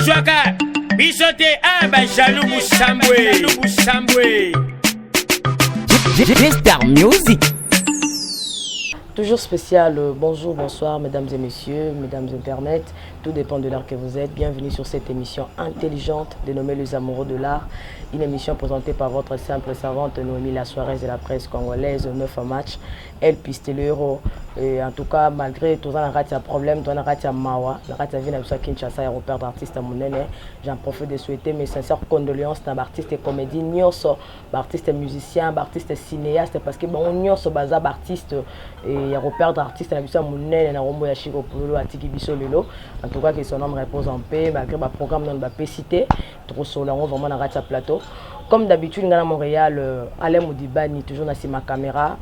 Bazwaka biso te a bajaloux busambwe busambwe. G-Star Music. Toujours spécial, bonjour, bonsoir, mesdames et messieurs, mesdames internet, tout dépend de l'heure que vous êtes. Bienvenue sur cette émission intelligente dénommée Les Amoureux de l'Art, une émission présentée par votre simple servante Noémie La Soirée de la presse congolaise, 9 match, El Pistolero. Et en tout cas, malgré tout ça, on a problème, on a mawa, on a vie na Kinshasa, repère d'artiste monene. J'en profite de souhaiter mes sincères condoléances à l'artiste et comédie nyonso, artiste musicien, artiste cinéaste, parce que bon nyonso baza artiste et ya repère d'artiste na biso monene na rombo ya Chico Pululu atiki biso lelo. En tout cas, que son âme repose en paix, malgré ba programme non ba cité, trop solo vraiment na rata plateau. Comme d'habitude, nga na Montréal, Alain Moudibani toujours na ma caméra.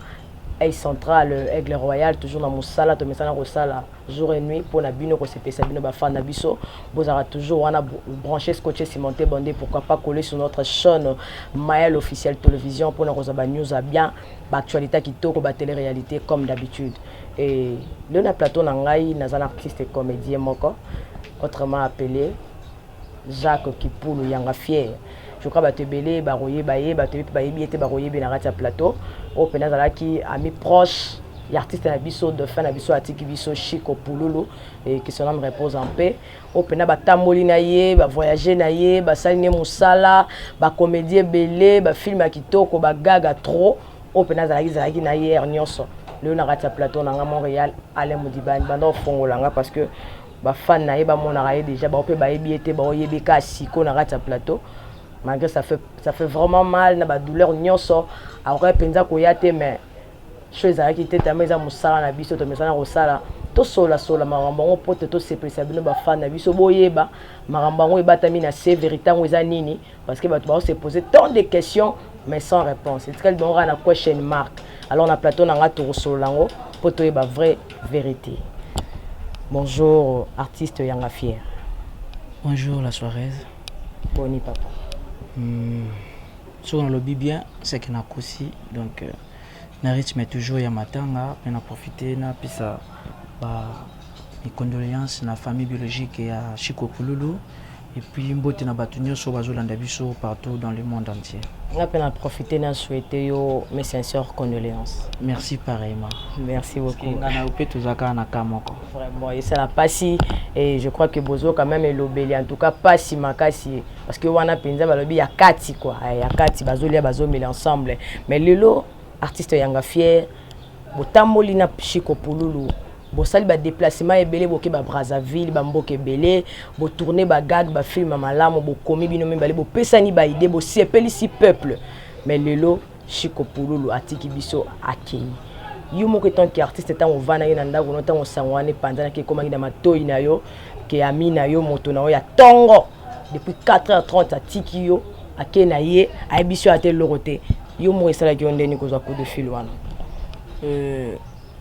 Aile centrale, Aigle Royal, toujours dans mosala, tomesana kosala jour et nuit pour na bino kosepesa bino bafan na biso. Bozala toujours wana branché, scotché, cimenté, bandé, pourquoi pas coller sur notre chaîne Maël officielle télévision pour na kozwa ba news à bien, ba actualité kitoko, ba télé-réalité comme d'habitude. Et le na plateau na ngai naza na artiste et comédien moko, autrement appelé Jacques Kipulu Yanga Fier. Je crois bato ebele bakoyeba ye, bato mpe bayebi ye te, bakoyebi na kati ya plateau oyo mpena azalaki ami proche ya artiste na biso, dauphin na biso atiki biso, Chico Pululu, et que son âme repose en paix. Oyo mpena batamboli na ye, bavoyage na ye, basali ne mosala, bacomédie ebele, bafilm ya kitoko, bagaga trop, oyo mpena azalaki na ye heure nyonso. Lelo na kati ya plateau na nga Montréal, Alain Modibani, banda ofongola nga parce que bafan na ye bamonaka ye déjà, bao mpe bayebi ye te, baoyebi ka siko na kati ya plateau. Malgré ça fait vraiment mal na badouleur nyonso, akoki mpenza koya te, mais so ezalaki te tama eza mosala na biso, tomesana kosala, tosolasola makambo yango mpo te tosepelisa bino bafan na biso, boyeba makambo yango ebatami na se, vérité yango eza nini, parce que bato baose poser tant de questions mais sans réponse, etikali bango kaka na question mark. Alors na plateau na nga tokosolola yango mpo toyeba vraie vérité. Bonjour, artiste Yanga Fier. Bonjour la soirée. Boni papa? Soki nalobi bien, c'est que nakosi. Donc na rythme toujours ya matanga mpe na profite napesa ba mes condoléances na famille biologique ya Chico Pululu et puis mbote na bato nyonso bazolanda biso partout dans le monde entier. Nga mpe na profite na souhaite yo mes sincères condoléances. Merci, pareillement. Merci beaucoup. Nga na yo mpe toza kaka na ka moko. Vraiment esala pasi et je crois que bozo quand même elobeli, en tout cas pasi makasi, parce que wana mpenza balobi ya kati quoi, ya kati, bazolia, bazomela ensemble. Mais lelo artiste Yanga Fier, botamboli na Chico Pululu, bosali badéplacement ebele, boke babrazzaville, bamboka ebele, botourne bagag, bafilm ya malamu, bokomi bino mibale, bopesani baide, bosepelisi peuple. Mais lelo Chico Pululu atiki biso, akei. Yo moko en tant que artiste, ntango ovandaki na ndako no, ntango sango wana epanzanaki, ekomaki na matoi na yo ke ami na yo, moto na yo ya ntongo, depuis 4h30 atiki yo, ake na ye, ayebisi yo ate eloko te, yo moko esalaki yo ndeni kozwa coup de fil wana?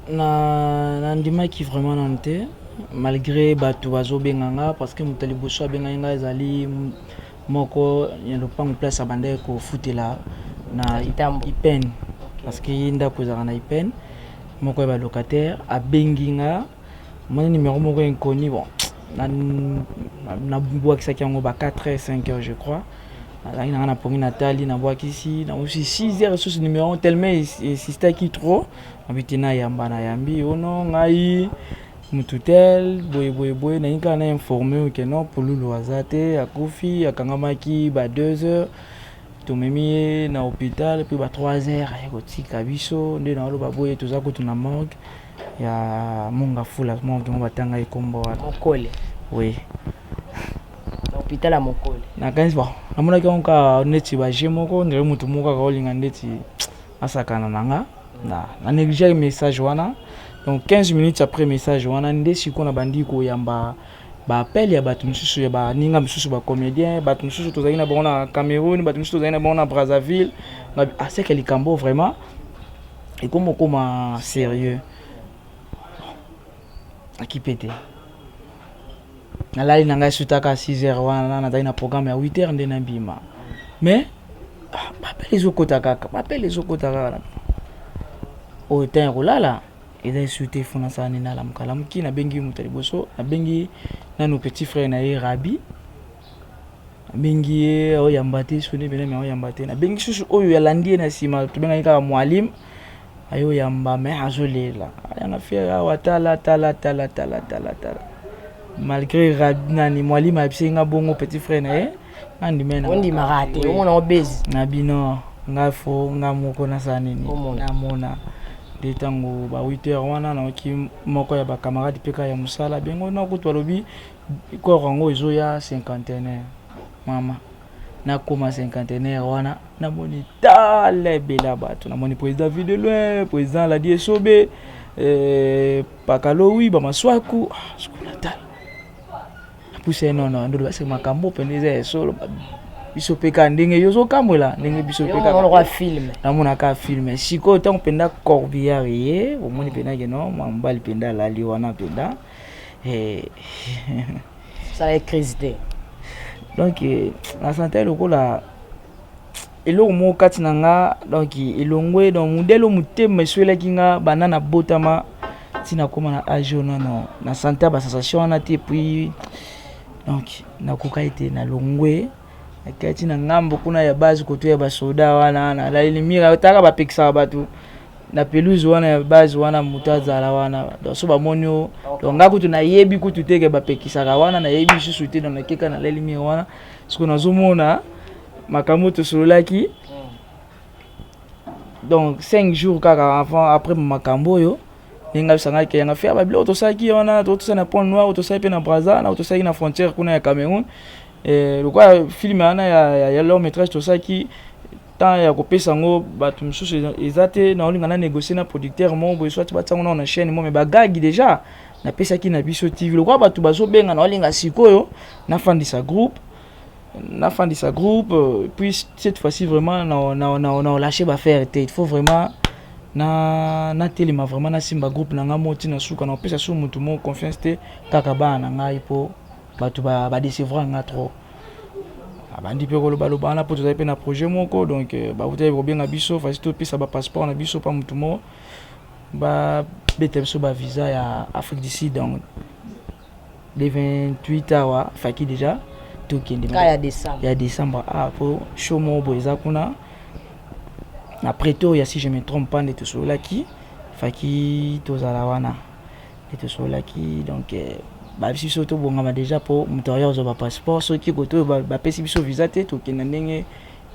Na nandimaki vraiment nanu te, malgré bato bazobenga nga, parce que moto ya liboso abengaki nga ezali moko ya lopango, place abandaki kofutela na Kitambo. Ipen, parce que ye ndako ezalaka na Ipen. Moko ya balocataire abengi nga, moni numéro moko inconnu. Bon, nabwakisaki yango ba 4 heures, 5 heures je crois. Nazalaki nanga na pongi, natali, nabwakisi, namosi 6 heures lisusu numéro, tellement insistaki trop, nabi te nayamba. Nayambi: "Ono ngai mutu tel, boye boye boye, nalingi kaka na informe ke non, Pululu aza te, akufi, akangamaki ba 2 heures, tomemi ye na hôpital, mpe ba 3 heures aye kotika biso. Nde naoloba boye, toza kutu na morgue ya Mongafula, morgue ngo batanga ye kombo wana." Mokole? Oui. Na hôpital ya Mokole? Nakanisi, bon, namonaki yango kaka neti baje moko, ndenge motu moko kaka olinga ndeti asakana na nga. Na négligé message wana. Donc 15 minutes après message wana nde sikoyo na bandi koyamba baappel ya bato mosusu, ya baninga mosusu, bacomédien, bato mosusu tozalaki na bango na Cameroun, bato mosusu tozalaki na bango na Brazzaville. Aseke likambo vraiment ekoma okoma sérieux. Nakipe te, nalali na ngai sutaka 6 heures wana, nazali na programme ya 8 heures nde nabima, mais baappel ezokota kaka, baappel ezokota kaka. Oyo temps ya kolala eza esu te, fo nasala nini? Nalamuka, lamuki, nabengi moto ya liboso, nabengi nanu petit frère na ye Rabi. Nabengi ye aoyamba te, soni pene me aoyamba te. Nabengi susu oyo alandi ye na nsima, tobengaki kaka Mwalim, ayoyamba me azolela. Ayanga fiere awa, tala tala tala tala tala tala. Malgré rab nani Mwalim ayebisaki nga bongo, petit frère na ye, nga ndima ye na Ondimaka te, omona obezi. Na bino nga fo nga moko nasala nini? Omona. Namona nde ntango ba 8 heures wana nayoki moko ya bacamarade mpe kaka ya mosala bengo na kutu alobi corps yango ezoya cinquantenaire. Mama, nakóma cinquantenaire wana, namoni tala ebele ya bato, namoni président Vue de Loin, président Ladi Esobe, Pakalowi, bamaswaku. Ah, sikoyo natala napusa ye nono ndolo baseke makambo mpenza eza ya solo. Biso mpe kaka ndenge yo ozokamwela ndenge biso mpe kaka lokola film. Namonaka film. Sikoyo ntango mpenza corbillard ye, omoni mpenza ke no mwa mobali mpenza alali wana mpenza. Osala crise te? Donc nasante lokola eloko moko kati na nga, donc elongwe. Donc modele oyo motema eswelaki nga banda nabotama ntina kóma na age oyo, nano na sante ya basensation wana te. Puis donc nakoka ete nalongwe, nakati na ngambo kuna ya base, koto ya basoda wana, nalaleli mire. Otaka bapekisaka bato na pelouse wana ya base wana, moto azala wana. Donc so bamoni o, donc nga kutu nayebi kutu te ke bapekisaka wana, nayebi lisusu te. Donc nakeka, naleli mire wana. Siko nazomona makambo tosololaki, donc 5 jours kaka avant, après makambo oyo ndenge abisangaki yanga faire babiloko tosalaki wana, tosali na Pointe Noire, tosali mpe na Braza, na tosalaki na frontière kuna ya Cameroun. Lokola film wana ya long métrage tosalaki, temps ya kopesa yango bato mosusu eza te. Naolinga na négocier na producteur moko boye, soit batia yango nao na chaîne mo, mais bagagi déjà napesaki na Biso TV. Lokola bato bazobenga, naolinga sikoyo nafandisa groupe. Puis cette fois-ci vraiment na lâcher baaffaire te. Il faut vraiment na natelema, vraiment nasimba groupe na ngai mo ntina suka. Na opesa so motu moko confiance te, kaka bana na ngai, mpo bato badécevoir nga trop. Abandi mpe kolobaloba wana mpo tozali mpe na projet moko. Donc bautaki kobenga biso fasi topesa bapasseport na biso mpa motu moko, babeta biso bavisa ya Afrique du Sud. Donc le 28 awa faki déjà tokende. Ya décembre. Ya décembre. Ah, po show moko boye eza kuna na Pretoria, si je me trompe pas, nde tosololaki, faki tozala wana nde tosololaki. Donc babisi biso tobongama déjà mpo moto aya kozwa bapasseport. Soki kote oyo bapesi biso visa te, tokenda ndenge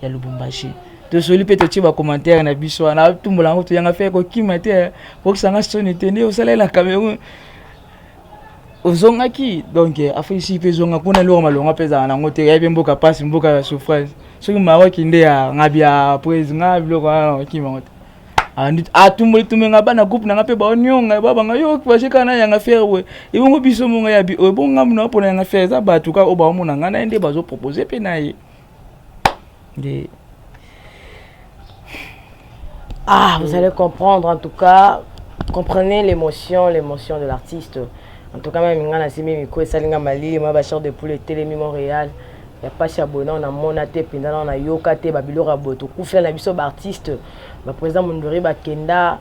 ya Lubumbashi. Tosoli mpe totie bacommentaire na biso wana, tumbola yango, toyanga fe kokima te, kokisanga soni te nde osaleli na Cameroun, ozongaki. Donc Afrique si mpe ezonga kuna, eloko malonga mpe ezala nango te. Yayebi mboka mpasi, mboka ya souffrance. Soki Maroc nde ya ngabi ya prise nga biloko wana okima yango te. Atumboli tumbenga bana groupe nanga mpe baonionga babanga yo base kaka na yanga fiere boye, ebongo biso monga ya bi oyo ebongo ngambu na mpona yanga fiere. Eza bato kaka oyo baomona nga na ye nde bazopropose mpe na ye nde. Ah, vous allez comprendre en tout cas. Comprenez l'émotion, l'émotion de l'artiste. En tout cas, même nga nasimi miko esalinga malili, ma ba chair de poule etelemi. Montréal ya pasi ya boye nao namona te mpenza, nao nayoka te. Babiloko ya boye tokufela na biso baartiste, baprésident Mondori bakenda,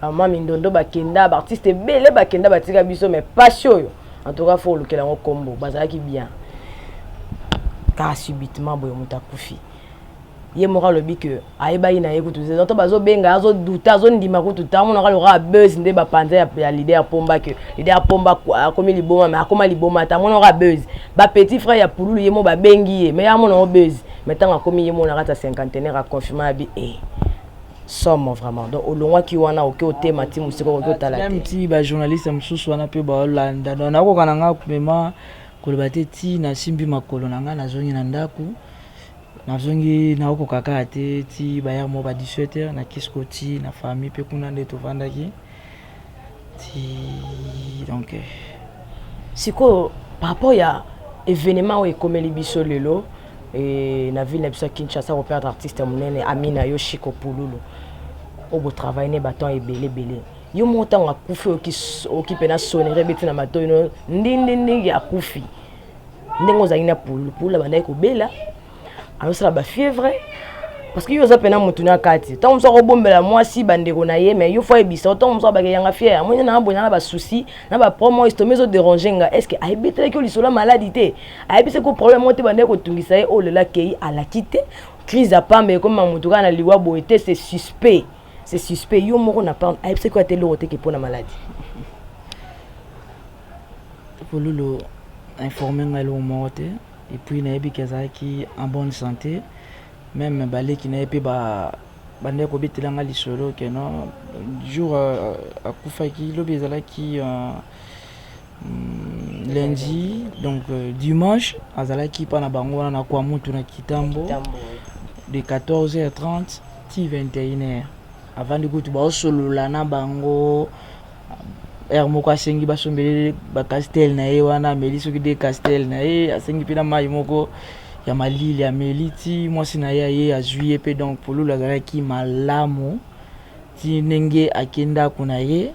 bamama Mindondo bakenda, baartiste ebele bakenda, batika biso. Mais pasi oyo, en tout cas, faut olukela yango nkombo. Bazalaki bien, kaka subitement boye moto akufi. Ye moko alobi ke ayebaki na ye kutu te. To bazobenga, azoduta, azondima kutu te. Amonaka lokola buzz nde bapanza ya leader Pomba, ke leader Pomba akomi liboma. Mais akoma liboma te, amonaka buzz. Bapetit frère ya Pululu, ye mo babengi ye, mais amona ngo buzz. Mais ntango akomi ye mo na kati ya cinquantenaire, aconfirme abi e somme vraiment. Donc olongwaki wana, oke otema ti mosika, okoki otala te. Ti bajournaliste mosusu wana mpe baolanda. Donc nakoka na nga mema koloba te. Ti nasimbi makolo na ngai, nazongi na ndako, nazongi, nakokoka kaka te. Ti bayare moko ba 17 heures nakisi ti na famille mpe kuna nde tovandaki ti. Donc Sikoyo, par rapport ya événement oyo ekomeli biso lelo na ville na biso ya Kinshasa, koperdre artiste monene, ami na yo Chiko Pululu, oyo botravaille ne baton ebele ebele, yo moko ntango akufi, oki mpena sonnerie ebeti na matoi no ndindi ndingi akufi, ndenge ozalaki na Pululu? Pululu abandaki kobela, azosala bafièvre. Parce que yo oza mpena motu na kati. Ntango mosu akobombela mwasi, bandeko na ye, mais yo faut ayebisa. Ntango mosu abake yanga fier, amoni na boye na basouci na bapromo, estomac ezodéranger nga. Est ce que ayebetelaki yo lisolo ya maladie te? Ayebisaki yo problème moko te bandeki kotungisa ye? Oyo lelo akei, alaki te, crise ya pamba ekoma motu kaka na liwa boye te. C'est suspect, c'est suspect. Yo moko na part, ayebisaki yo ate eloko te ke mpo na maladie? Pululu informe ngai eloko moko te. Et puis nayebi ke azalaki en bonne santé. Même baleki na ye mpe bandeki kobetela nga lisolo ke non, jour akufaki, lobi ezalaki lundi, donc dimanche azalaki mpa na bango wana na Kwamutu na Kitambo, de 14h30 ti 21h. Avandi kutu, baosolola na bango. Heure moko asengi basombeli bacastel na ye wana, ameli soki de castel na ye, asengi mpe na mai moko ya malili, ameli ti mwasi na ye aye azwi ye mpe. Donc Pululu azalaki malamu ti ndenge ake ndako na ye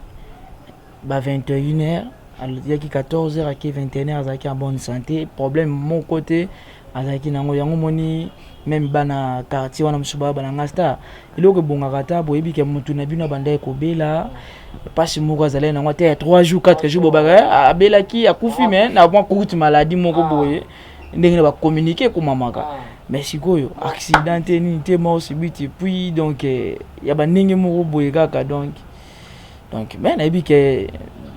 ba 21 heures. Aliyaki 14 heures, ake 21 heures, azalaki en bonne santé, problème moko te azalaki nango. Yango moni, même bana quartier wana mosusu baya bana nga star, eloko ebongaka ata boyebi ke motu na bino abandaki kobela, mpasi moko azalaki nango ate ya 3 jours, 4 jours, bobaka abelaki, akufi, mais na mwa courte maladie moko boye, ndenge na bacommuniqué ekomamaka. Mais sikoyo accident te, nini te, mort subite, et puis donc ya bandenge moko boye kaka. Donc mais nayebi ke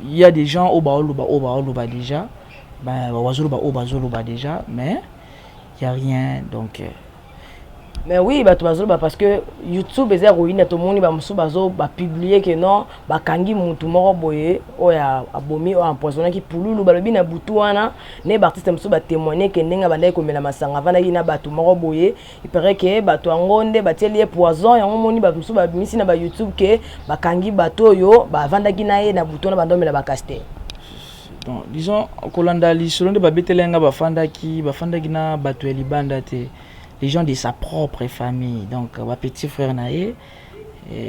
y a des gens oyo baoloba, oyo baoloba déjà, bazoloba oyo bazoloba déjà, mais y a rien donc. Mais oui, bato bazoloba parce que YouTube eza koyinda. Tomoni bamosusu bazo bapublier ke non, bakangi mutu moko boye oyo abomi, oyo empoisonnaki Pululu. Balobi na butu wana nde baartiste mosusu batémoigne ke ndenge abandaki komela masanga, avandaki na bato moko boye, il paraît ke bato yango nde batieli ye poison. Yango moni bato mosusu babimisi na bayoutube ke bakangi bato oyo bavandaki na ye na butu wana, banda omela bacastel. Donc disons, kolanda lisolo nde babeteli nga, bafandaki na bato ya libanda te, les gens de sa propre famille, donc bapetit frère na ye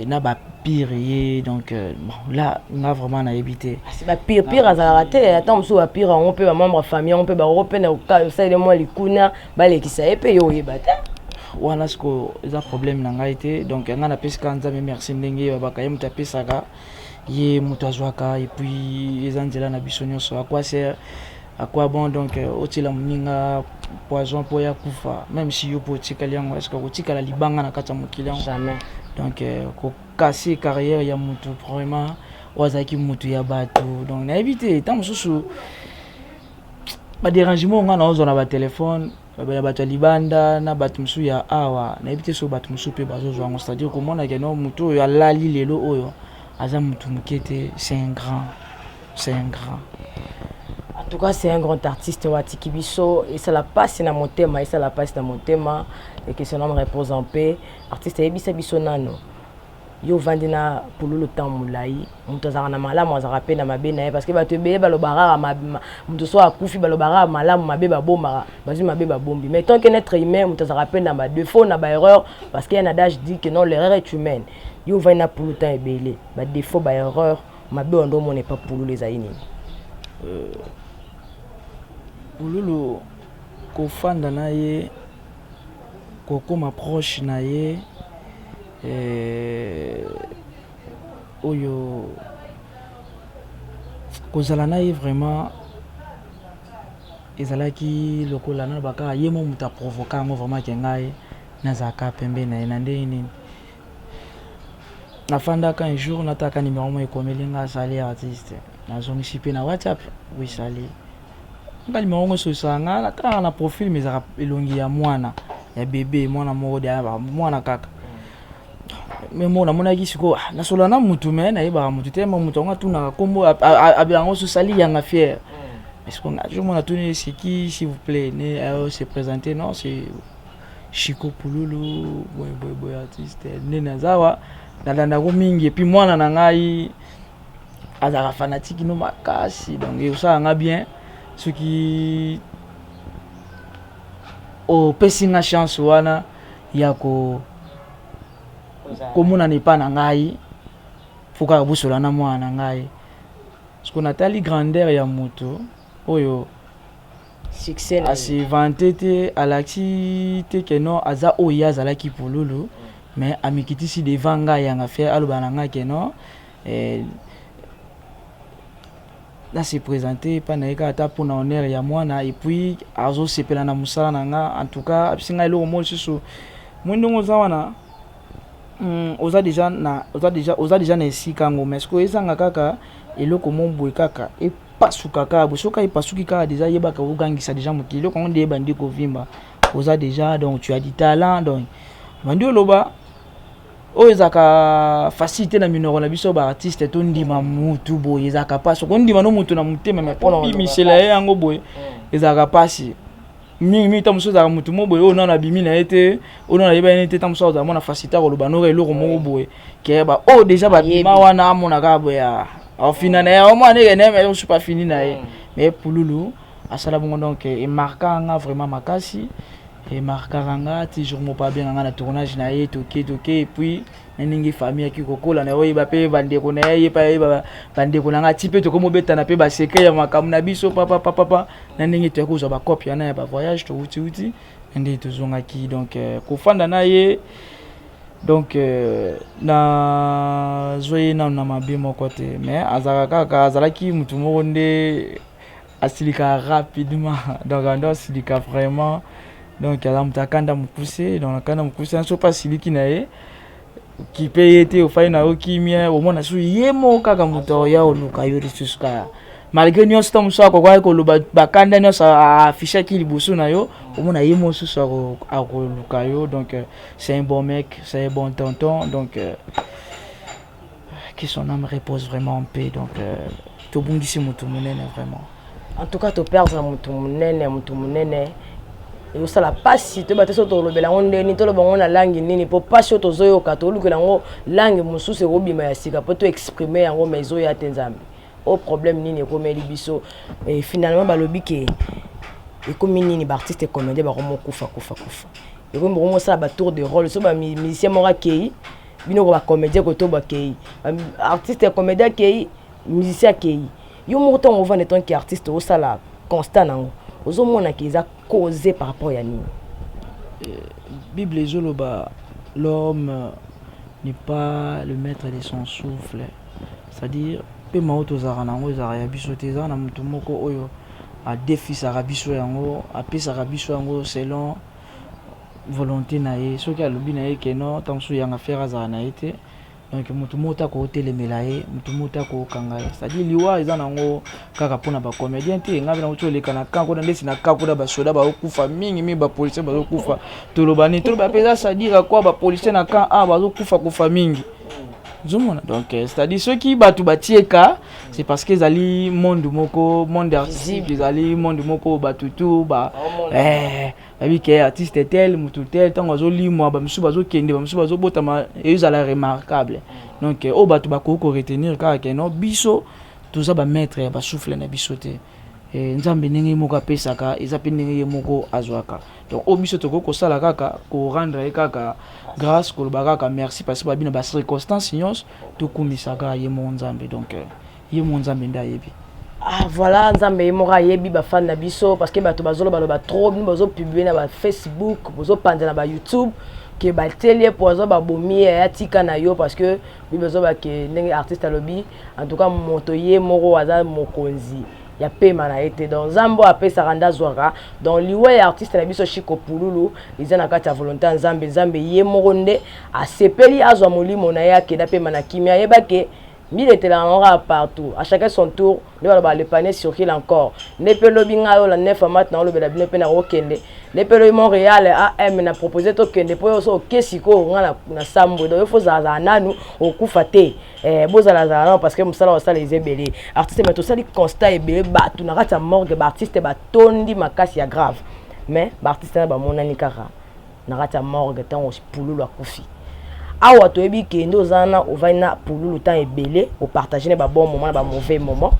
na bapire ye. Donc bon, là nga vraiment nayebi te. Bapire pire azalaka te. Ata mosusu bapire yango mpe, bamembre ya famille yango mpe bakoko mpe na osaleli mwa likuna, balekisa ye mpe, yo oyeba te. Wana sikoyo eza problème na ngai te. Donc ngai napesi kaka Nzambe merci ndenge babaka ye moto apesaka, ye moto azwaka, et puis eza nzela na biso nyonso. À quoi sert, à quoi bon donc otiela moninga poison mpo ya kufa, même si yo mpo otikali yango? Est ce que kotikala libanga na kati ya mokili yango? Jamais. Donc kokase carrière ya motu vraiment oyo azalaki motu ya bato, donc nayebi te. Ntango mosusu badérangement nga naozwa na batelefone ya bato ya libanda na bato mosusu ya awa, nayebi te soki bato mosusu mpe bazozwa yango. C'est-à-dire komona ke no, motu oyo alali lelo oyo aza motu moke te, c'est un grand, c'est un grand. En tout cas, c'est un grand artiste oyo atiki biso. Esala mpasi na motema, esala mpasi na motema, et que son âme repose en paix. Artiste, ayebisa biso nano, yo ovandi na Pululu ntango molai. Moto azalaka na malamu, azalaka mpe na mabe na ye, parce que bato ebele balobaka kaka moto so akufi, balobaka kaka malamu, mabe babombaka, bazwi mabe babombi. Mais tant qu'un être humain, moto azalaka mpe na badéfaut, na baerreur, parce que un adage dit que non, l'erreur est humaine. Yo ovandi na Pululu ntango ebele, badéfaut, baerreur, mabe oyo nde omona epa Pululu ezali nini? Pululu, kofanda na ye, kokóma proche na ye, oyo kozala na ye vraiment ezalaki lokola naloba kaka ye mo moto aprovoka yango vraiment ke ngai nazalaka pembeni na ye. Na ndenge nini? Nafandaka un jour, nataka numéro moko ekomeli nga: "Asali artiste." Nazongisi mpe na WhatsApp: "Oui, sali nga." Numéro ngo esosaka nga, natalaka na profil, mais ezalaka elongi ya mwana ya bebe, mwana moko de mwana kaka. Me mo namonaki sikoyo nasolola na mutu, me nayebaka mutu te. Ma mutu yango atunaka nkombo yango so sali yanga fier. Est-ce qu'on a jour mon atuni: "C'est qui, s'il vous plaît?" Ne se présenter: "Non, c'est Chico Pululu, boye boye boye, artiste nde naza awa, nalandako mingi. Et puis mwana na ngai azalaka fanatique no makasi, donc ekosala nga bien soki opesi nga chance wana ya ko komonana epa na ngai, faut kaka bosola na mwana na ngai." Parce que natali grandeur ya moto oyo. Succès na ye. Ase vanter te, alakisi te ke non, aza oyo ye azalaki Pululu, mais amikitisi devant ngai, Yanga Ferre, aloba na ngai ke non, na se présenter epai na ye kaka ata mpona honneur ya mwana, et puis azosepela na mosala na nga. En tout cas, apesi ngai eloko moko lisusu. Moi, ndenge oza wana, oza déjà na esika yango, mais sikoyo ezanga kaka eloko mo boye, kaka epasuka kaka boye. Soki epasuki kaka, déjà yebaka ogangisa déjà mokili. Eloko yango nde ebandi kovimba, oza déjà, donc tu as du talent. Donc bandi oloba oyo ezalaka facilité na minoko na biso baartiste, tondima mutu boye ezalaka mpasi. Okondima no mutu na motema, mais Mpona mpo bimisela ye yango boye ezalaka mpasi mingimingi. Ta mosusu ezalaka motu mo boye oyo nano abimi na ye te, oyo nano ayeba ye te. Ta mosusu azala mona facilité akoloba noka eloko moko boye ke ba oyo déjà babima Ayebi. wana, amona kaka boye afina na ye, omona ndenge na ye, mais mosusu afini na ye. Mais Pululu asala bongo, donc emarquaka nga vraiment makasi, emarquaka nga ti jour moko abenga nga na tournage na ye. Toke, toke, et puis na ndenge famille aki kokola na ye, oyeba mpe bandeko na ye, ye mpe ayeba bandeko na nga, ti mpe tokomobetana mpe basecret ya makambo na biso papapapapa, na ndenge toyaki kozwa bacope wana ya bavoyage, towutiwuti na ndenge tozongaki. Donc kofanda na ye, donc nazwa ye nanu na mabe moko te, mais azalaka kaka, azalaki motu moko nde asilikaka rapidement. Donc ando asilika vraiment, donc aza moto akanda mokuse. Donc akanda mokuse, so mpe asiliki na ye, kipe ye te, ofai na yo kimia, omona so ye moko kaka moto oya oluka yo lisusu kaka malgré nyonso. Ta mosusu akokoki koloba bakanda nyonso aaffichaki liboso na yo, omona ye mosusu akoluka yo. Donc c'est un bon mec, c'est un bon tonton. Donc que son âme repose vraiment en paix. Donc tobungisi moto monene vraiment. En tout cas, toperdre moto monene, moto monene. Ezosala mpasi, toyeba te so tolobela yango ndeni, toloba yango na langue nini, mpo mpasi oyo tozoyoka, tolukela yango langue mosusu ekobima ya sika mpo toexprime yango, mais ezoya te. Nzambe, o problème nini ekomeli biso? Et finalement, balobi ke ekomi nini, baartiste comédien bakomokufa kufa kufa, ekomi bokomosala batour de rôle. So bamusicien moko akei, bino ko bacomédien koto bakei, artiste comédien akei, musicien akei. Yo moko, ntango ovanda tant que artiste, osala constat nango, ozomonaka eza cause par rapport ya nini? Bible ezoloba: l'homme n'est pas le maître de son souffle, c'est-à-dire pema oyo tozalaka nango ezalaka ya biso te. Ezala na motu moko oyo adefisaka biso yango, apesaka biso yango selon volonté na ye. Soki alobi na ye ke non, ntango mosusu Yanga Ferre azala na ye te, donc motu moko te akotelemela ye, motu moko te akokanga ye. C'est-à-dire liwa eza nango kaka mpona bacomédien te. Ngai mpe nango ti oleka na camp kuna, ndesi na camp kuna basoda bazokufa mingi mingi, bapolicier bazokufa. Toloba nini? Toloba mpe eza, c'est-à-dire kwa bapolicier na camp a bazokufa kufa mingi, ozomona. Donc c'est-à-dire soki bato batie ka, c'est parce que ezali monde moko, monde artistique, ezali monde moko bato tu ba bayebi ke artiste tel, motu tel, ntango azolimwa, bamisusu bazokende, bamisusu bazobotama, ezala remarquable. Donc oyo bato bakoki koretenir kaka ke non, biso toza bamaître ya basouffle na biso te. Nzambe ndenge ye moko apesaka, eza mpe ndenge ye moko azwaka. Donc oyo biso tokoki kosala kaka korendre ye kaka grâce, koloba kaka merci, parce que babi na bacirconstance nyonso tokumisaka ye moko Nzambe. Donc ye moko Nzambe nde ayebi. Ah voilà, Nzambe ye moko ayebi. Bafan na biso, parce que bato bazolobaloba trop, bino bazopublie na bafacebook, bozopanza na bayoutube ke batieli ye poison, babomi ye. Atika na yo, parce que bible ezoba ke ndenge artiste alobi, en tout cas moto ye moko aza mokonzi ya pema na ye te. Donc Nzambe oyo apesaka nde azwaka. Donc liwa ya artiste na biso Chiko Pululu eza na kati ya volonté ya Nzambe. Nzambe ye moko nde asepeli azwa molimo na ye, akenda pema na kimia. Ayeba ke mbila etelaka yango kaka partout, à chacun son tour. Nde baloba le panier circule encore. Nde mpe lobi ngai oyo la nef amat na olobela bino mpe nakokende. Nde mpe lobi Montréal am na propose tokende, mpo yo so oke sikoyo ngai na sambwe. Donc yo fo zalazala nanu, okufa te, bozalazala nanu, parce que mosala osala eza ebele. Artiste, mais tosali constat, ebele bato na kati ya morgue, baartiste batondi makasi ya grave, mais baartiste na bamonani kaka na kati ya morgue ntango Pululu akufi. Awa toyebi ke nde oza wana, ovandi na Pululu temps ebele, opartage na babon moment na bamauvais moment.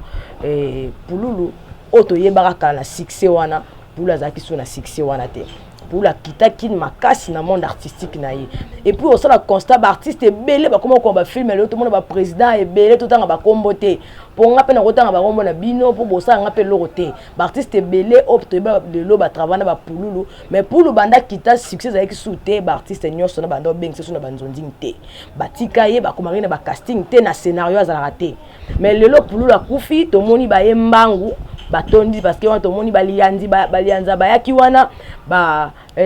Pululu oyo toyebaka kala na succès wana, Pululu azalaki so na succès wana te. Pululu akitaki makasi na monde artistique na ye. Et puis osala constat, baartiste ebele bakoma kokoma bafilm lelo. Tomona baprésident ebele, totanga bakombo te, mpo nga mpe nakotanga bakombo na bino mpo bosala nga mpe eloko te. Baartiste ebele oyo toyeba lelo batravaille na bapululu, mais Pulu banda kita, succès ezalaki su te. Baartiste nyonso na banda obengisa so na banzonzing te, batika ye, bakomaki na bacasting te, na scénario azalaka te. Mais lelo Pululu akufi, tomoni baye mbangu batondi, parce que wana tomoni balianzi, balianza bayaki wana,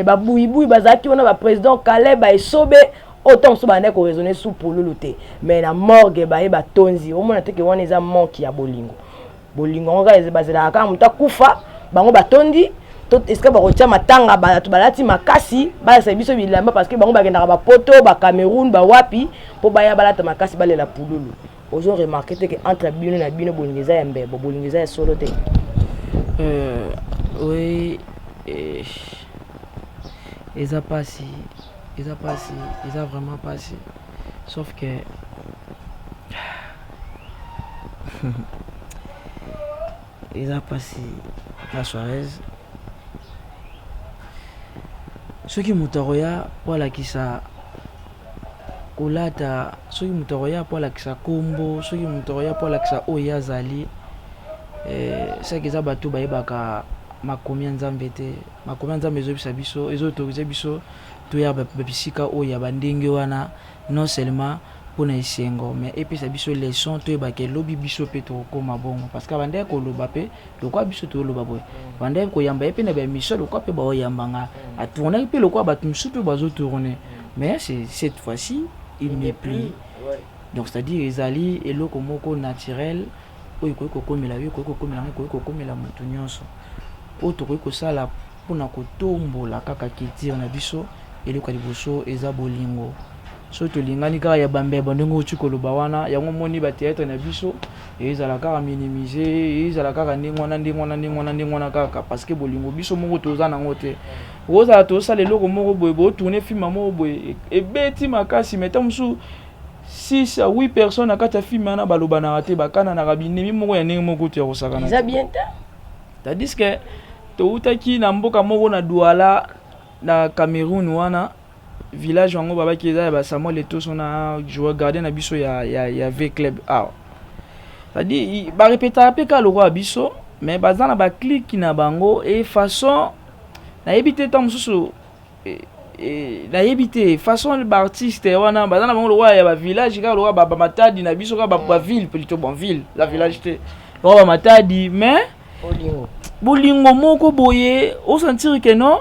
babuibui bazalaki wana, baprésident Caleb, baesobe oyo ntango mosusu bandaki koraisonner su Pululu te, mais na morgue baye batonzi. Omona teke wana eza manque ya bolingo. Bolingo yango kaka bazelaka kaka moto akufa, bango batondi to esika bakotia matanga, bato balati makasi, balasa biso bilamba, parce que bango bakendaka bapoto, bacameroun, bawapi, mpo baya balata makasi, balela Pululu. Ozo remarquer te ke entre bino na bino bolingo eza ya mbebo, bolingo eza ya solo te? Oui, eza mpasi, eza mpasi, eza vraiment mpasi, sauf que eza mpasi la Suarez. Soki moto akoya po alakisa kolata, soki moto akoya po alakisa nkombo, soki moto akoya po alakisa oyo ye azali, soki eza bato bayebaka makomi ya Nzambe te. Makomi ya Nzambe ezobisa biso, ezoautoriser biso toya bisika oyo ya bandenge wana, non seulement mpona esengo, mais epesa biso leçon, toyebaka elobi biso mpe tokokóma bongo, parce que bandeki koloba mpe lokwa biso toyoloba boye, bandeki koyamba ye mpe na baémission lokwa mpe baoyamba nga, atournaki mpe lokwa bato mosusu mpe bazotourne, mais cette fois-ci il n'est plus. Donc c'est-à-dire ezali eloko moko naturel oyo ekoki kokomela yo, ekoki kokomela ngai, ekoki kokomela moto nyonso. Oyo tokoki kosala mpona kotombola kaka culture na biso, eloko ya liboso eza bolingo. Soki tolingani kaka ya bambebo, ndenge oti koloba wana, yango moni bathéâtre na biso ezala kaka minimisé, ezala kaka ndenge wana, ndenge wana, ndenge wana, ndenge wana kaka, parce que bolingo biso moko toza nango te. Ozala tosala eloko moko boye, botourne film moko boye, ebeti makasi, mais ta mosusu 6 à 8 personnes na kati ya film wana balobanaka te, bakananaka binemi moko ya ndenge moko to ya kosakana. Eza bien te. Tandis que toutaki na mboka moko na Douala, na Cameroun wana, village yango babaki eza ya basamuel Eto'o na joueur gardien na biso ya V Club awa. C'est-à-dire barepetaka mpe kaka lokola biso, mais baza na baclique na bango e façon nayebi te, ntango mosusu nayebi te façon baartiste wana baza na bango lokola ya bavillage, kaka lokola bamatadi na biso, kaka baville plutôt, bon, ville la village te, lokola bamatadi, mais bolingo. Bolingo moko boye, osentir ke non,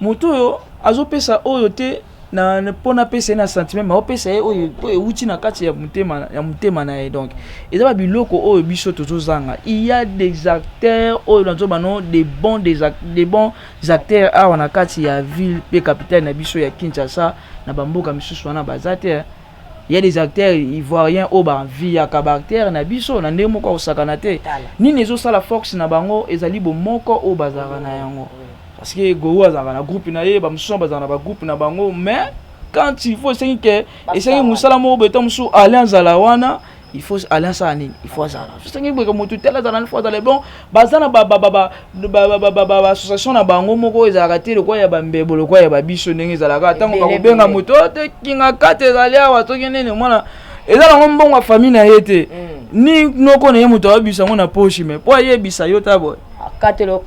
moto oyo azopesa oyo te na mpona apesa ye na sentiment, mais opesa ye oyo ewuti na kati ya motema na ye. Donc eza babiloko oyo biso tozozanga. Il y a des acteurs oyo nazoba no des bons acteurs awa na kati ya ville mpe capitale na biso ya Kinshasa. Na bamboka misusu wana baza te. Il y a des acteurs ivoiriens oyo baenviaka baacteur na biso na ndenge moko akosakana te. Nini ezosala force na bango? Ezali bomoko oyo bazalaka na yango, parce que Gohou azalaka na groupe na ye, bamosusu bazalaka na bagroupe na bango, mais quand il faut, esengi ke esengi mosala moko boye, ta mosusu Alain azala wana, il faut Alain asala nini, il faut azala, esengi boye motu tel azala, il faut azala. Bon, baza na baassociation na bango moko ezalaka te lokwa ya bambebo, lokwa ya babiso ndenge ezalaka. Ntango bakobenga moto te kinga kate ezali awa, soki nini mwana eza nango mbongo ya famille na ye te, ni noko na ye moto ayebisa yango na poche, mais mpo ayebisa yo ta boye,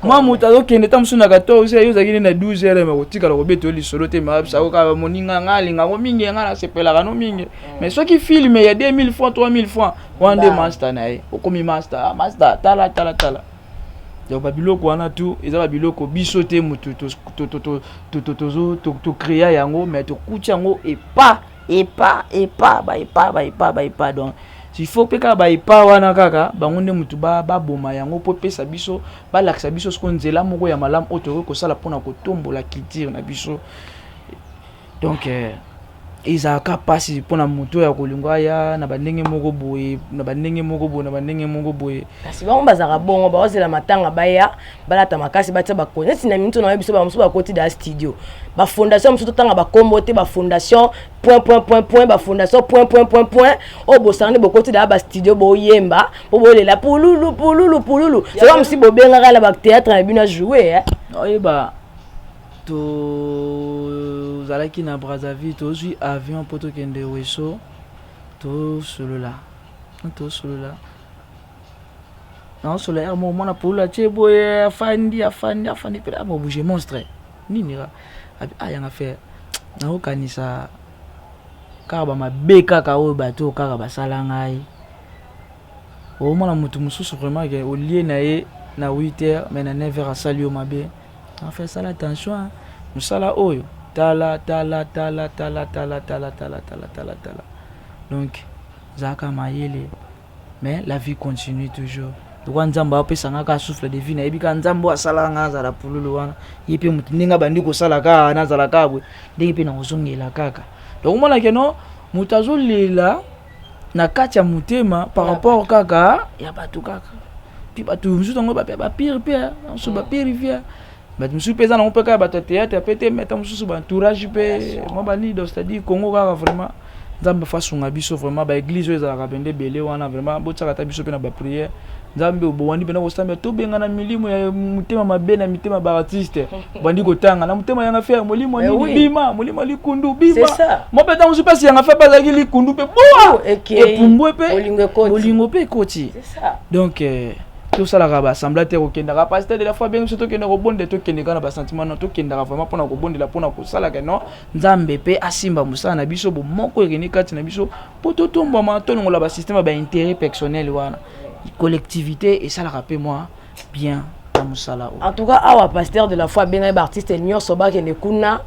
mwa moto azokende ta mosusu na 14 heures, yo ozalaki nde na 12 heures, mais kotikala kobeta yo lisolo te, mais ayebisa yo kaka moninga nga alingango mingi, nga nasepelaka no mingi. Mais soki film ya 2000 francs, 3000 francs wana nde master na ye, okomi master, master, tala tala tala. Donc babiloko wana tu eza babiloko biso te motu tocréa yango, mais tokuti yango epa epa epa baepa baepa baepa. Donc il faut mpe kaka baepa wana kaka bango nde motu baboma yango mpo epesa biso, balakisa biso siko nzela moko ya malamu oyo tokoki kosala mpona kotombola culture na biso. Donc ezalaka mpasi mpona moto oyo ya kolingo aya na bandenge moko boye, na bandenge moko boye, na bandenge moko boye. Kasi bango bazalaka bongo, baozela matanga, baya balata makasi, batia bakoni neti na minute na biso. Bamosusu bakoti da studio, bafondation mosusu, totanga bakombo te, bafondation point point point point, bafondation point point point point, oyo bosangani, bokoti da bastudio, boyemba mpo bolela Pululu, Pululu, Pululu. C'est comme si bobengaka na bathéâtre na bino ajoue. Oyeba. Tozalaki na Brazzaville, tozwi avion mpo tokende Weso, tosolola, tosolola, naosolola heure moko mwana Pululu atie boye, afandi, afandi, afandi mpe abouge monstre nini ka ah yanga frère, naokanisa kaka bamabe kaka oyo bato oyo kaka basala ngai. Omona motu mosusu vraiment ke olie na ye na 8 heures, mais na 9 heures asali yo mabe. Enfin, sala attention, mosala oyo, tala, tala, tala, tala, tala, tala, tala, tala, tala, tala. Donc zalaka mayele, mais la vie continue toujours. Lokwa Nzambe apesa nga kaka souffle de vie, nayebi kaka Nzambe oyo asalaka nga azala Pululu wana, ye mpe motu ndenge abandi kosala kaka nazala kaka boye, ndenge mpe nakozongela kaka. Donc omona ke no moto azolela na kati ya motema par rapport kaka ya bato kaka, puis bato mosusu yango bapire mpe mosusu bapire vie, bato mosusu mpe eza nango mpe kaka bato ya théâtre mpe te, mais ta mosusu baentourage mpe mwa banini. Donc c'est-à-dire Congo kaka, vraiment Nzambe fa asunga biso vraiment. Baéglise oyo ezalaka pende ebele wana, vraiment botiaka ata biso mpe na baprière. Nzambe, bowandi mpena kosambela, tobenga na milimo ya motema mabe na mitema baartiste, bandi kotanga na motema yanga frère, molimo nini bima, molimo ya likundu bima. Mo mpe ntango mosusu mpasi yanga frère mpe azalaki likundu mpe boa epumbwe mpe bolingo mpe ekoti. Donc tosalaka baassemblée te, kokendaka pasteur de la foi abengi biso tokende kobondela, tokende kaka na basentiment? Non, tokendaka vraiment mpona kobondela, mpona kosalaka non Nzambe mpe asimba mosala na biso, bomoko ekende kati na biso mpo totombwama, tolongola basystème ya baintérêt personnel wana. Collectivité esalaka mpe mwa bien na mosala oyo. En tout cas awa pasteur de la foi abengaki baartiste nyonso bakende kuna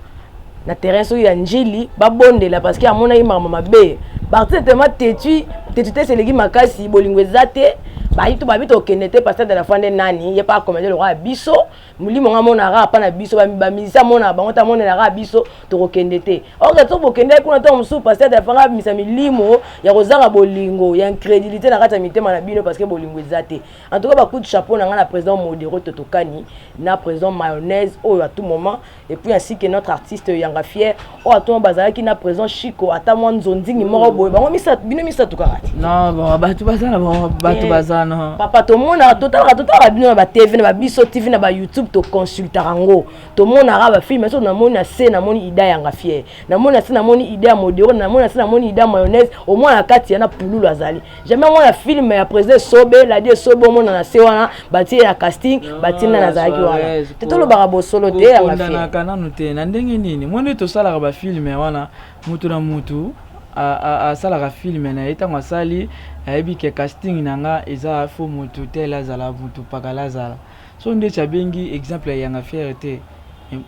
na terrain soki ya Njili babondela, parce que amonaki makambo mabe. Baartiste tellement têtu, têtu te, seleki makasi, bolingo eza te. Bayi to babi tokende te. Pasteur de la foi nde nani? Ye pa comédien lokola biso, molimo nga amonaka apa na biso, bamusicien amonaka bango te, amonelaka biso, tokokende te. Or so bokende kuna, ntango mosusu pasteur de la foi nga abimisa milimo ya kozanga bolingo, ya incrédulité na kati ya mitema na bino, parce que bolingo eza te. En tout cas, bacoup de chapeau na nga na président Modero Totokani, na président Mayonnaise oyo à tout moment, et puis ainsi que notre artiste Yanga Fier oyo à tout moment bazalaki na président Chico, ata mwa nzondingi moko boye, bango misato, bino misato kaka te. Non, bon, bato baza na bango, bato baza na papa, tomonaka, totalaka bino na batv, na babiso TV, na bayoutube, toconsultaka yango, tomonaka bafilm. So namoni na se, namoni ida Yanga Fier, namoni na se, namoni ida ya Modero, namoni na se, namoni ida Mayonnaise. Omona na kati ya na Pululu azali jamais. Omona film ya président Esobe, Ladi Esobe, omona na se wana batie ya casting, batie nani azalaki wana te. Tolobaka bosolo te, Yanga Fier. Kokondanaka nanu te. Na ndenge nini? Mo nde tosalaka bafilm wana, mutu na mutu asalaka film na ye. Ntango asali, ayebi ke casting na nga eza fo mutu tel azala, mutu pakala azala. So ndeti abengi exemple ya Yanga Fier te,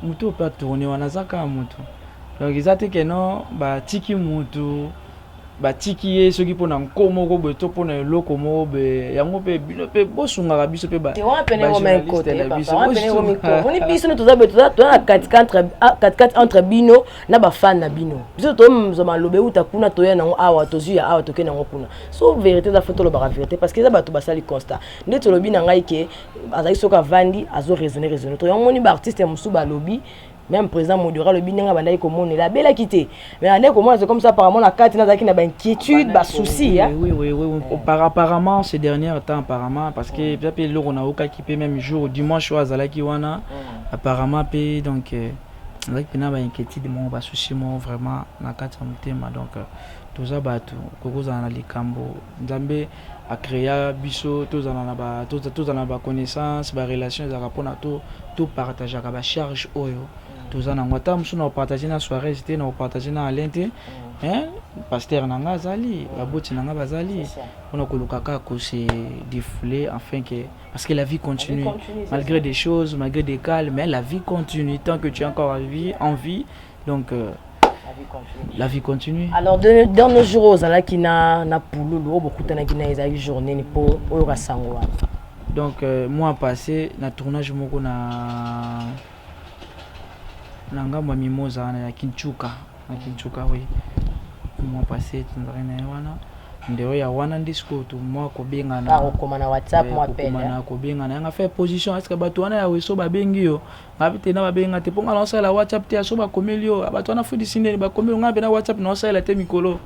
mutu oyo mpe atourne wana aza kaka mutu. Donc eza te ke non, batiki mutu, batiki ye soki mpona nko moko boye to mpona eloko moko boye. Yango mpe bino mpe bosungaka biso mpe bajournaliste na biso. Moni biso nde toza boye, toza na katikati entre bino na bafan na bino. Biso tozwa maloba euta kuna, toya nango awa, tozwi ya awa, tokende yango kuna. So vérité eza, fo tolobaka vérité, parce que eza bato basali constat. Nde tolobi na ngai ke azalaki, soki avandi azo raisonner, raisonner to yango. Moni baartiste mosusu balobi, même président Modero alobi ndenge abandaki komonela, abelaki te, mais andaki komona, c'est comme ça apparemment na kati nazalaki na bainquiétude, basouci. Oui, par apparemment ces derniers temps, apparemment, parce que mpe eloko naokaki mpe même jour dimanche oyo azalaki wana, apparemment mpe donc azalaki mpena bainquiétude moko, basouci moko vraiment na kati ya motema. Donc toza bato, kokozala na likambo. Nzambe acréa biso tozala na baconnaissance, barelation ezalaka mpona topartageaka bacharge oyo toza nango. Ata mosusu na kopartage na Soares te, na kopartage na Alain te, pasteur na nga azali, baboti na nga bazali, mpona koluka kaka kose défouler, afin que, parce que la vie continue, la vie continue, malgré des choses, malgré des calmes, mais la vie continue tant que tu es encore en vie. Donc la vie continue. Alors dernier jour ozalaki na Pululu oyo bokutanaki na, ezalaki journée ni mpo oyoka sango wana? Donc mois passé, na tournage moko na ngambo ya Mimoza wana ya Kinchuka, na Kinchuka, oui, mois passé tozalaki na ye wana. Ndeo ya wana nde sikoyo tomwa kobengana. Kokoma na WhatsApp, mwa appel. Kokoma kobengana yanga fait position, est ce que bato wana ya Weso babengi yo? Ngabi te, na babenga te, mpo nga naosalela WhatsApp te. So bakomeli yo bato wana fudisi ndeni bakomeli nga mpe na WhatsApp naosalela te mikolo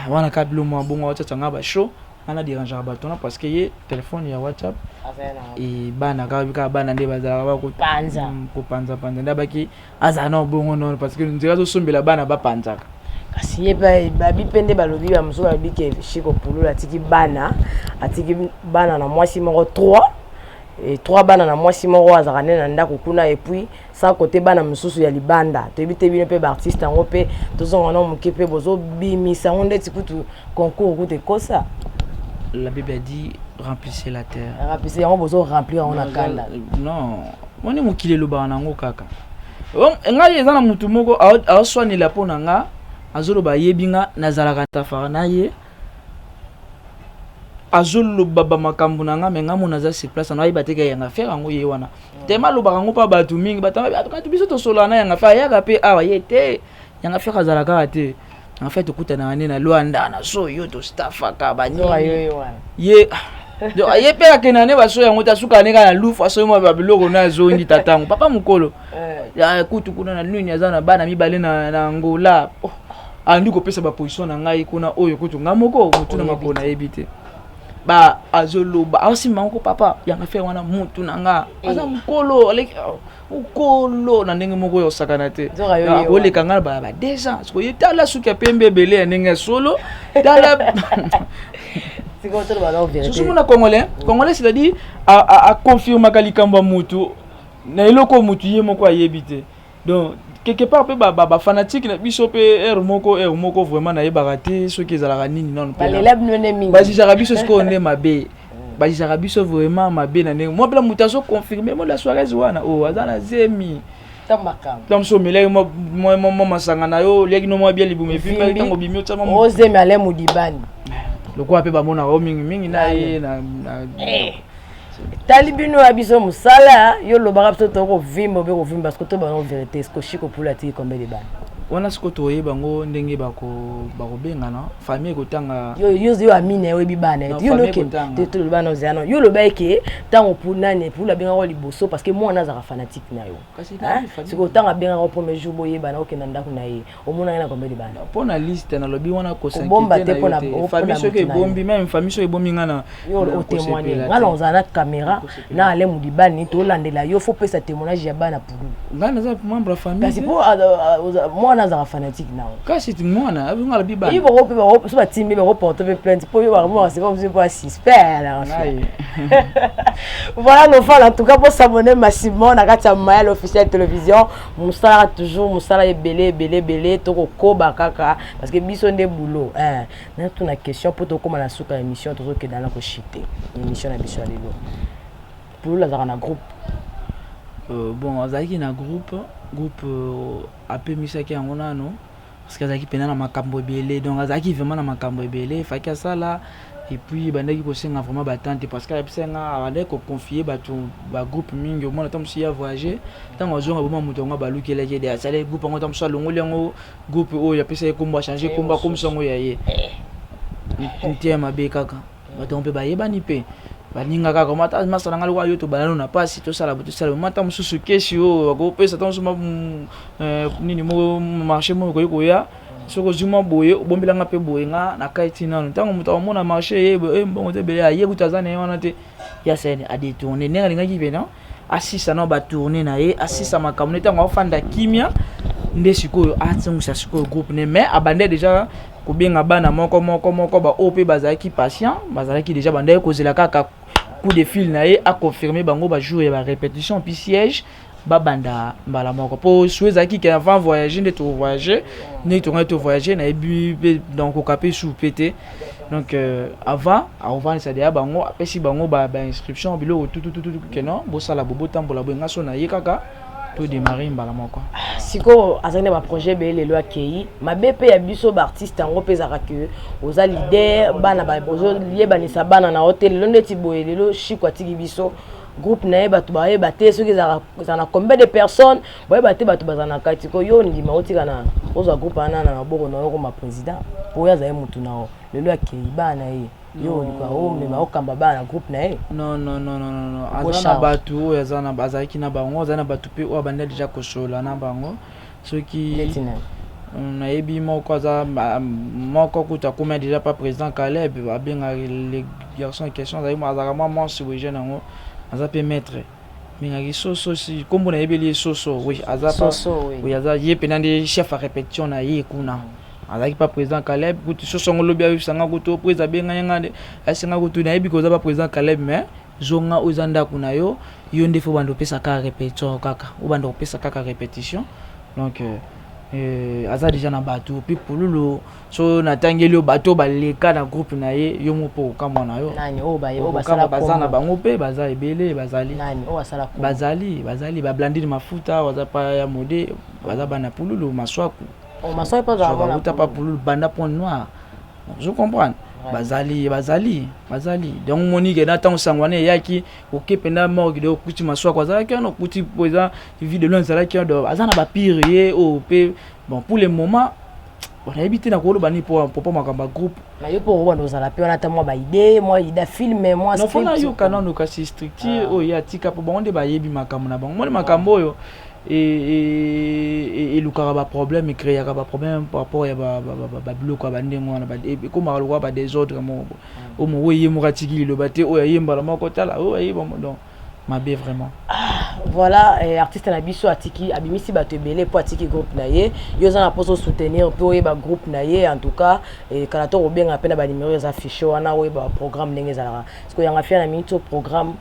wana, ka bilo mwa bongo WhatsApp nga bashow. Nga na dérangeaka bato wana parce que ye telefone ya WhatsApp e bana kaka kaka bana nde bazalaka bakopanza kopanzapanza nde abaki azala na bongo nono parce que nzela azosombela bana bapanzaka. Kasi ye mpe babi mpe nde balobi, bamosusu balobi ke Shiko Pululu atiki bana, atiki bana na mwasi moko 3 et 3 bana na mwasi moko azalaka nde na ndako kuna, et puis sans côté bana mosusu ya libanda. Toyebi te, bino mpe baartiste yango mpe tozonga na moke mpe bozobimisa yango ndeti kutu concours kutu ekosa. La Bible a dit: remplissez la terre. Remplissez yango, bozo remplir yango na kanda. Non, moni mokili elobaka nango kaka. Ngai eza na motu moko aoswanela mpo na nga, azoloba ayebi nga, nazalaka tafara na ye, azoloba bamakambo na nga, me nga mo naza sur place, na ayeba te ke Yanga Ferre yango ye wana. Tema alobaka yango mpa bato mingi, bato biso tosolana na Yanga Ferre, ayaka mpe awa ye te. Yanga Ferre azala kaka te. En fait, tokutanaka nde na Lwanda na so yo tostafaka banini ye ye mpe akenda nde baso yango te, asukaka nde kaka na lufu, asoyi mwa babiloko na azongi tatango papa mokolo kutu kuna na nini, aza na bana mibale na Angola. Oh, andi kopesa baposition na ngai kuna oyo kutu ngai moko motu na makolo nayebi te. Ba azoloba aosimba moko papa Yanga Ferre wana, mutu na nga aza mokolo, aleki mokolo na ndenge moko oyo osakana te, akoleka ngai na ba 2 ans. Sikoyo ye tala suki ya pembe ebele ya ndenge ya solo, tala susumona congolais. Congolais, c'est-à-dire aconfirmaka likambo ya mutu na eloko oyo mutu ye moko ayebi te. Donc quelque part mpe bafanatike na biso mpe heure moko vraiment nayebaka te soki ezalaka nini nano. Bazizaka biso sikoyo nde mabe, bazizaka biso vraiment mabe na ndenge mwa mpela moto azoconfirme mo la soirée wana oyo aza na zemi. Ntango mosusu omelaki mwa masanga na yo, oliaki no mwa bia, libumu evimbaki, ntango obimi otiama ozemi ale modibani. Lokola mpe bamonaka yo mingimingi na ye na Tali bino ya biso mosala, yo olobaka biso tokovimba obe kovimba parce que tobana vérité. Ce que Shiko Pula atiki combien de bana? Wana sikoyo toyeba yango ndenge bakobengana, famille ekotanga. Yo amine, oyebi bana yo bana ozala yo oloba eke ntango nani Pula abengaka liboso, parce que mwana azalaka fanatique na yo. Sikoyo ntango abengaka premier jour boyebana, okenda ndako na ye, omonaki na combien de bana? Mpo na liste nalobi wana. Kobomba te. Famille soki ebombi, même famille soki ebombi nga na Yo otémoigne, nga na ozala na caméra na Ale Modibani, tolandela yo, faut pesa témoignage ya bana Pulu. Nga naza membre ya famille. Kasi mpo mwana azalaka fanatique nao. Kasi mwana nga alobi bana. Ye bako mpe so batimbi, bakoporte mpe plainte mpo yo bakamona, c'est comme si mpo asuspect. Voilà nos fans, en tout cas pour s'abonner massivement na kati ya Mayal Officiel Télévision. Mosala toujours, mosala ebele ebele ebele, tokokoba kaka parce que biso nde boulot. Natuna question mpo tokóma na suka ya émission, tozokenda na koshite émission na biso ya lelo. Pululu azalaka na groupe? Bon, azalaki na groupe, apemisaki yango nano parce que azalaki mpena na makambo ebele. Donc azalaki vraiment na makambo ebele efaki asala, et puis bandaki kosenga vraiment batante parce que ayebisa nga abandaki koconfie bato bagroupe mingi. Omona ntango mosusu ya voyage, ntango azonga boma moto yango abalukelaki ede asali groupe yango, ntango mosusu alongoli yango groupe oyo apesa ye kombo, achange kombo, akomisa yango ya ye te ya mabe kaka. Bato yango mpe bayebani mpe baninga kaka mata masala nga lokola yo tobanda na pasi, tosala tosala mata mosusu kesi oyo bakopesa ntango mosusu nini moko marché moko ekoki koya. Soki ozwi mwa boye, obombelanga mpe boye, nga na kai ti nano ntango moto akomona marché ye mbongo te ebele, aye kutu aza na ye wana te ya sene adétourne ndenge alingaki mpena asisa na batourne na ye, asisa makambo ne ntango aofanda kimia nde sikoyo atongisa sikoyo groupe ne. Mais abandai déjà kobenga bana moko moko moko, baoyo mpe bazalaki patient, bazalaki déjà bandaki kozela kaka coup de fil na ye aconfirme bango bajour ya barépétition puis siège babanda mbala moko. Mpo su ezalaki ke avant voyage nde tovoyage, ndenge tongaki tovoyage, nayebi mpe donc koka mpe su mpe te. Donc avant akovandisa deya bango, apesi bango bainscription, biloko tutututu ke non, bosala bo botambola boye, nga so na ye kaka todémarre mbala moko. Sikoyo azali na baprojet ebele, lelo akei mabe mpe ya biso baartiste yango mpe ezalaka ke oza leader, bana ozoyebanisa bana na yo te. Lelo ndeti boye, lelo Shiko atiki biso groupe na ye, bato bayeba te soki ezala na combien de personnes, bayeba te bato bazala na kati. Ko yo ndima otika na ozwa groupe wana na maboko na yo koma président, po oyo azali motu na yo, lelo akei, bana na ye yo oluka omema okamba bana na groupe na ye? Non, non, non, non, non, aza na bato oyo aza na azalaki na bango, aza na bato mpe oyo abanda déjà kosola na bango soki neti na Nayebi moko aza moko kutu akoma déjà pas président Caleb, abengaka le garçon en question, azali azalaka mwa mwasi boye, jeune yango aza mpe maître, abengaki Soso, si nkombo nayebeli ye Soso, oui, aza Soso, oui. Oui, aza ye mpena nde chef ya répétition na ye kuna, azalaki pa président Caleb. Kutu Soso yango lobi ayebisanga kutu po eza abengaki nga nde asenga kutu nayebi koza pa président Caleb, mais zonga oyo eza ndako na yo, yo nde faut banda opesa kaka répétition, kaka obanda kopesa kaka répétition. Donc aza déjà na bato mpe Pululu. So natangeli yo bato oyo baleka na groupe na ye, yo mo mpo okamwa na yo. Nani oyo baye oyo Okamwa basala baza na kombo? Bango mpe baza ebele, bazali. Nani oyo basala kombo? Bazali Bablandine Mafuta, baza pa ya mode, baza bana Pululu, Maswaku. Oh, Maswaku mpe azala mwana Bauta pa Pululu. Pululu, banda Point Noir, ozo comprendre? Bazali. Donc moni ke na ntango sango wana eyaki, oke mpenza morgue de okuti Maswako azalaki wana, okuti po eza Vie de Loin azalaki wana. Donc aza na bapire ye oyo mpe. Bon, pour le moment nayebi te nakoloba nini po popo makambo ya groupe. Na yo mpo okobanda ozala mpe wana, ata mwa baidée, mwa idée film, mwa Non, faut script. Nayoka nano kasi structure oyo ye atika, mpo bango nde bayebi makambo na bango. Moni makambo oyo elukaka baproblème, ecréaka baproblème par rapport ya babiloko ya bandenge wana, ekomaka lokola badésordre moko boye. Oyo moko ye moko atiki liloba te, oyo ayembala moko, tala oyo ayeba, donc mabe vraiment. Voilà, artiste na biso atiki, abimisi bato ebele mpo atiki groupe na ye. Yo oza na mposa osoutenir mpe oyeba groupe na ye, en tout cas kala to kobenga mpe na banimero eza fiche wana, oyeba baprogramme ndenge ezalaka. Parce que Yanga Fier, na miniti oyo, programme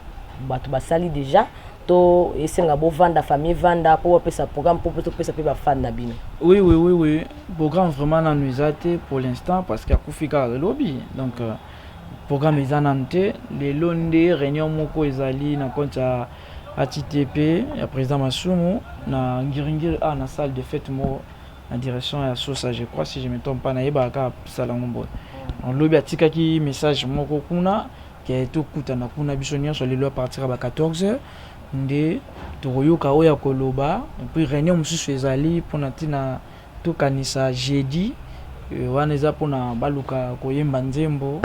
bato basali déjà to esenga bovanda, famille vanda mpo bapesa programme, mpo topesa mpe bafan na bino. Oui, programme vraiment nanu eza te pour l'instant, parce que akufi kaka lobi. Donc programme eza nanu te. Lelo nde réunion moko ezali na compte ya ATTP ya président Masumu na Ngiringiri, a na salle de fête moko na direction ya Sosa, je crois, si je me trompe pas, nayebaka kaka sala yango boye. Donc lobi atikaki message moko kuna ke tokutana kuna biso nyonso lelo à partir ya ba 14 heures, nde tokoyoka oyo ya koloba. Et puis réunion mosusu ezali mpona ntina tokanisa jeudi, wana eza mpona baluka koyemba nzembo.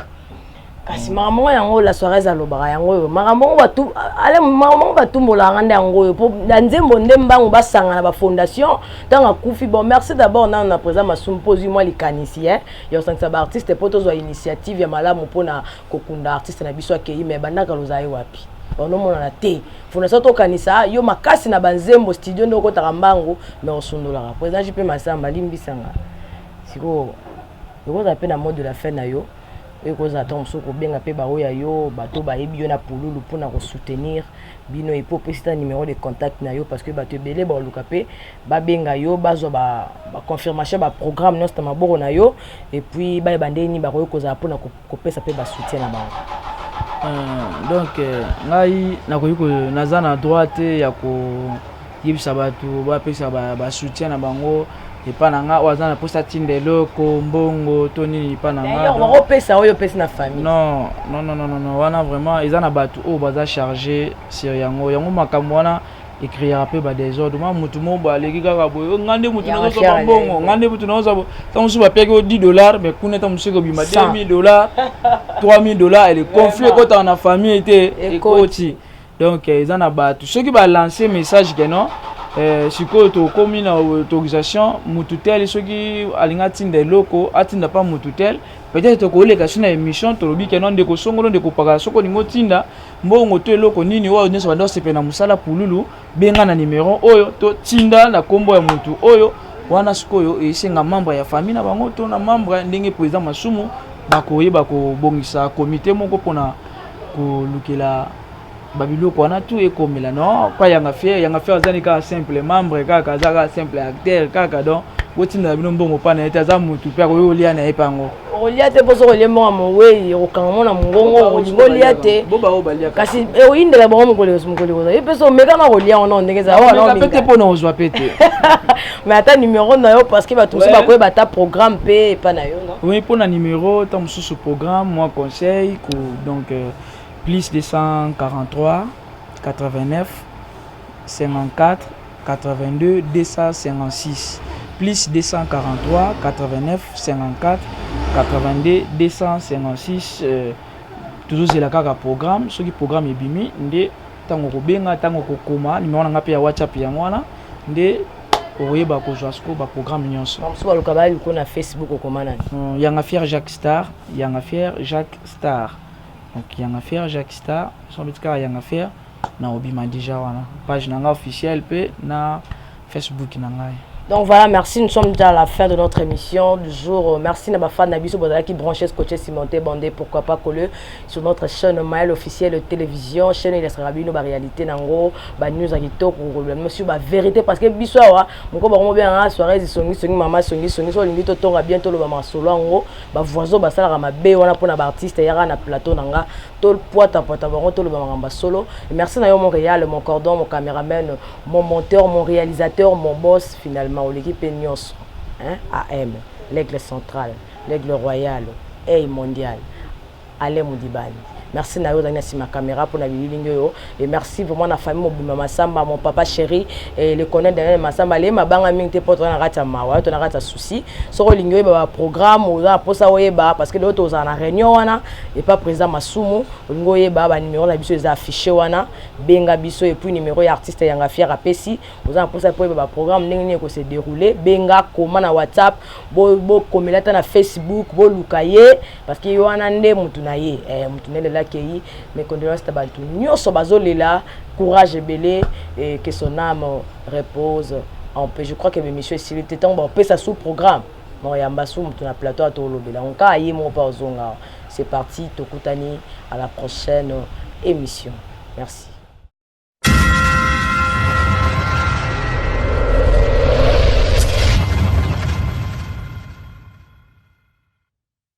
Kasi makambo yango la soirée alobaka yango oyo, makambo yango batu ale, makambo yango batumbolaka nde yango oyo, mpo na nzembo nde mbangu basangana bafondation ntango akufi. Bon, merci d'abord nano na président Masumu mpo ozwi mwa likanisi ya kosangisa baartiste, mpo tozwa initiative ya malamu mpona kokunda artiste na biso akei. Mais bandaka lozala ye wapi? Onomonana te. Fondation tokanisa yo makasi na banzembo, studio nde okotaka mbangu, mais osundolaka président JP Masamba. Limbisanga, sikoyo ekozala mpe na mot de la fin na yo, oyo ekozala ntango mosusu kobenga mpe baoyo ya yo, bato bayebi yo na Pululu, mpona kosoutenir bino, epo opesi ta numéro de contact na yo, parce que bato ebele baoluka mpe babenga yo, bazwa baconfirmation, baprogramme nyonso na maboko na yo, et puis bayeba ndenge nini bakoki kozala mpona kopesa mpe basoutien na bango. Donc ngai nakoki, naza na droit te ya koyebisa bato bapesa basoutien na bango epa na nga. Oyo aza na mposa atinda eloko, mbongo to nini, epa na nga. Bakopesa oyo opesi na famille. Non, wana vraiment eza na bato oyo baza chargé sur yango. Yango makambo wana ecréaka mpe badésordre. Ma motu moko boye aleki kaka boye: nga nde motu nazozwa bambongo, nga nde motu nazozwa. Ntango mosusu bapiaki o 10 dollars, mais kuna ntango mosusu ekobima 2000 dollars, 3000 dollars, ele conflit ekotaka na famille te, ekoti. Donc eza na bato, soki balance message ke non, sikoyo tokomi na autorisation, mutu tel soki alingi atinda eloko, atinda pa mutu tel. Peut-être tokoleka so na émission, tolobi ke non, ndeko songolo, ndeko pakala, soki olingi otinda mbongo to eloko nini, oyo nyonso banda osepela na mosala Pululu, benga na numero oyo, totinda na nkombo ya mutu oyo wana. Sikoyo esenga membre ya famille na bango to na membre ndenge président Masumu bakoyeba kobongisa komité moko mpona kolukela babiloko wana tu ekomela. Non, pa Yanga Fier. Yanga Fier azali kaka simple membre, kaka aza kaka simple acteur kaka. Donc botindela bino mbongo mpa na ye te, aza motu mpe akoki kolia na ye mpe yango. Okolia te, mposo kolia mbongo mowei okokanga mo na mongongo, olingi olia te. Bo bao baliaka. Kasi oyindela bango mokolo mokolo kozwa ye mpe so omekana kolia wana ndenge ezala pe te, mpona ozwa pe te. Mais ata numéro na yo, parce que bato mosusu bakoyeba ata programme mpe epa na yo, non? Oui, mpona numéro, ta mosusu programme, moi conseil ko, donc plus 243 89 54 82 256, plus 243 89 54 82 256. Tozozela kaka programme. Soki programme ebimi nde ntango kobenga, ntango kokoma numéro na nga mpe ya WhatsApp yango wana nde. Okoyeba kozwa sikoyo baprogramme nyonso. Mosusu baluka baluko na Facebook, okoma nani? Yanga Fier Jacques Star, Yanga Fier Jacques Star. Donc Yanga Fier Jacques Star, so beti kaka Yanga Fier na obima déjà wana, page na ngai officielle mpe na Facebook na ngai. Donc voilà, merci. Nous sommes déjà à la fin de notre émission du jour. Merci na bafan na biso qui branché, scotché, cimenté, bandé, pourquoi pas collé sur notre chaîne Maël officielle télévision, chaîne il sera bino ba réalité nango, ba news kitoko, monsieur ba vérité, parce que biso awa moko ba mo bien soirée songi songi mama songi songi so lingi to tonga bientôt lo ba masolo yango, ba voisin ba sala mabe wana pona ba artiste yaka na plateau nanga to poata poata bango, to lo ba mangamba solo. Et merci na yo, mon réal, mon cordon, mon caméraman, mon monteur, mon réalisateur, mon boss finalement, l'équipe nyonso, hein, AM, l'aigle central, l'aigle royal, hey mondial, Alain Moudibani. Merci na yo ozali na nsima caméra mpona bililingi oyo. Et merci vraiment na famille mobimba Masamba, mon papa chéri et le colonel Daniel Masamba. Ale mabanga mingi te mpo toza na kati ya mawa, to na kati ya souci. Soki olingi oyeba baprogramme, oza na mposa oyeba, parce que lelo tozala na réunion wana epa président Masumu. Olingi oyeba, banimero na biso eza affiché wana, benga biso. Et puis numéro ya artiste Yanga Fier apesi, oza na mposa mpo oyeba baprogramme ndenge nini ekose déroule, benga, koma na WhatsApp, bokomela ata na Facebook, boluka ye, parce que ye wana nde mutu na ye, mutu nde lelaki ye. Mes condoléances na bato nyonso bazolela, courage ebele et que son âme repose en paix. Je crois que émission esili te. Ntango bapesa sous programme non yamba su mutu na plateau atolobela ngo kaka ye moko mpe ozonga. C'est parti, tokutani à la prochaine émission. Merci.